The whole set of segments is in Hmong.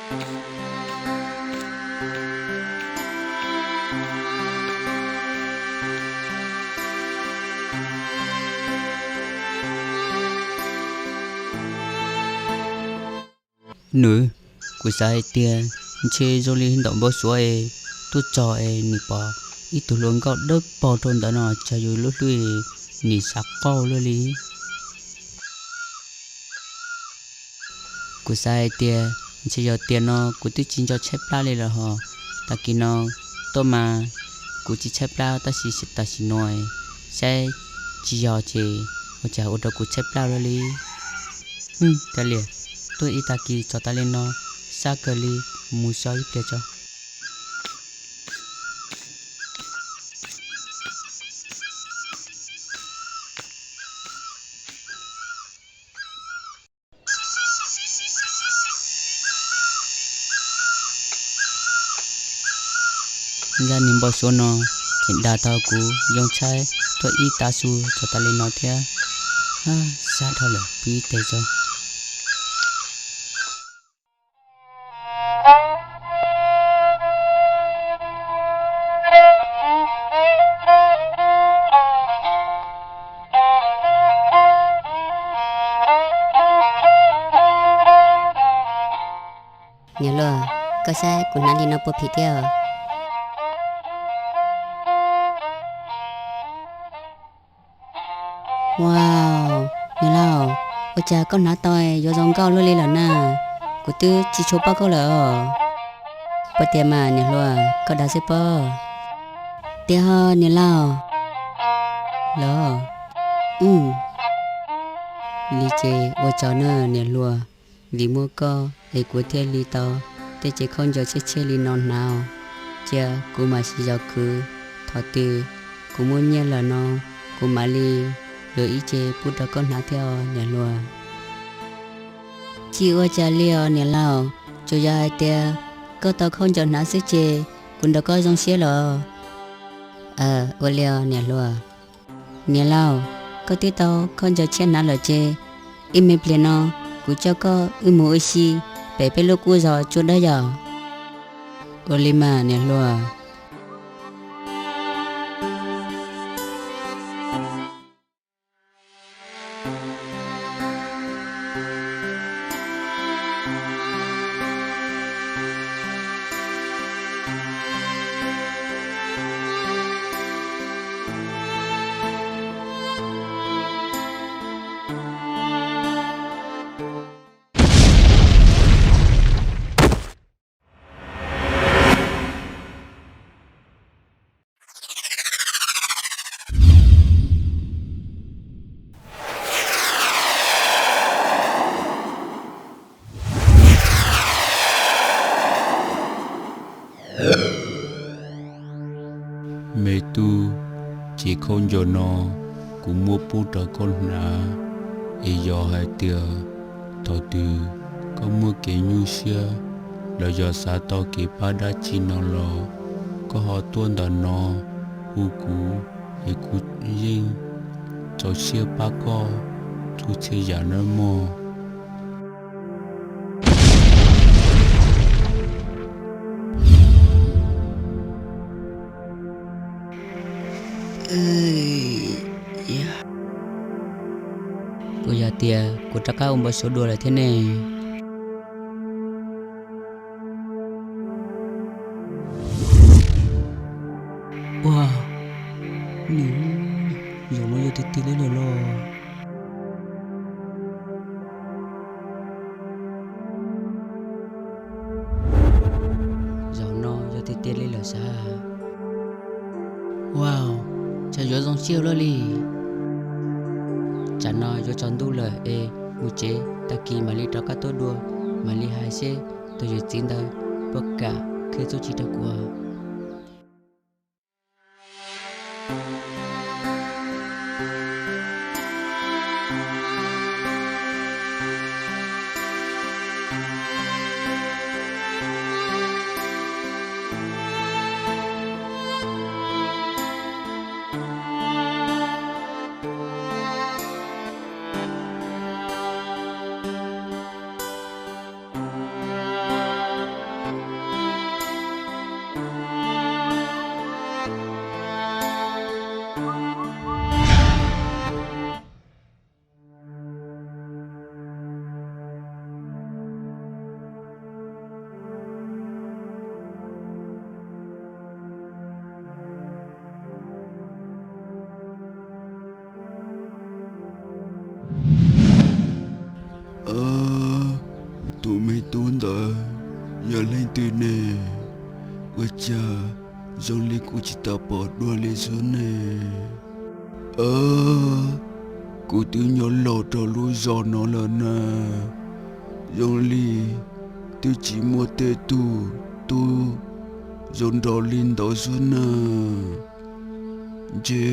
Nws, kuv xav hais tias ntshe zoo li ntawm npau suav es tuaj txog es nws pom ib tug hluas nkauj dawb paug rau ntawd no, tsam yus lub hlwb nim xav qauj luaj li. Kuv xav hais tias ntshe yog tiam no kuv twb tsis nco tshaib plab li lawm hos. Tag kis no tuaj mas kuv tsis tshaib plab, tab sis tam sim no saib tsis yog ces ua cas ua rau kuv tshaib plab luaj li. Kav liam, tuaj ib tag kis txog tas li no, sab kawg li, mus so ib pliag tso. Zaj niag npau suav no tseem dag tau kuv zoo tshaib tuaj ib tav su txog tas li no thiab. Sab dhau lawm, pw ib teg tso. Niam hluas, koj saib kuv hnav li no puas phim thiab? Wow, niam laus, ua cas koj hnav tau yuav zoo nkauj luaj li lawm na? Kuv twb tsis tshua paub koj lawm os. Puas tiag mas niam hluas, koj dag xwb pob? Tiag ho niam laus. Los, li ces ua tsaug na niam hluas, vim muaj koj es kuv thiaj li tau tej cev khaub ncaws tshiab tshiab li no hnav. Cia kuv mam sib zov khwv, thaum twg kuv muaj nyiaj lawm no kuv mam li yuav ib ce pub rau koj hnav thiab os niam hluas. Tsis ua cas li os niam laus, tsuas yog hais tias koj tau khaub ncaws hnav xwb ces kuv nrog koj zoo siab los. Ua li os niam hluas. Niam laus, koj twb tau khaub ncaws tshiab hnav lawm ces ib me pliag no kuv coj koj wb mus ua si pem peb lub qub zos tsuas dawb yom. Ua li mas niam hluas. Me tub, cev khaub ncaws no kuv muab pub rau koj hnav, es yog hais tias thaum twg koj muaj kev nyuaj siab los yog xav tau kev pab dab tsi no los koj ho tuaj ntawm no hu kuv, es kuv yeej txaus siab pab koj txhua txhia yam nawb mog. Puas yog tias kuv rov qab ua npau suav dua lawm thiab ne? Ua, nws, zaum no yog tiag tiag li lawm los? Zaum no yog tiag tiag li lawm sav? Wow, tsam yuav zoo siab luaj li. Tsam no yuav tsaus ntuj lawm es mus tsev, tag kis mam li rov qab tuaj dua, mam li hais seb tus yawm txiv ntawd puas kam qhia txuj ci rau kuv. Tus me tub ntawd yog leej twg ne? Ua cas zoo li kuv tsis tau pom dua li xwb ne? Kuv twb nyob laus rau lub zos no lawm na, zoo li twb tsis muaj tej tug tub zoo nraug li ntawd xwb na. Ntshe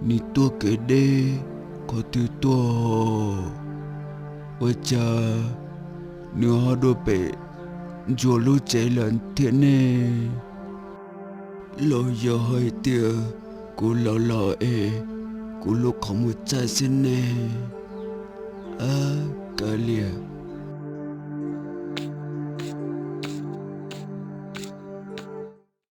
nws tuaj kev deb qhov twg tuaj? Ua cas nws ho dua pem ntsuag lub tsev lawm thiab ne? Los yog hais tias kuv laus lawm es kuv lub qhov muag txaij xwb ne? Ab, kav liam,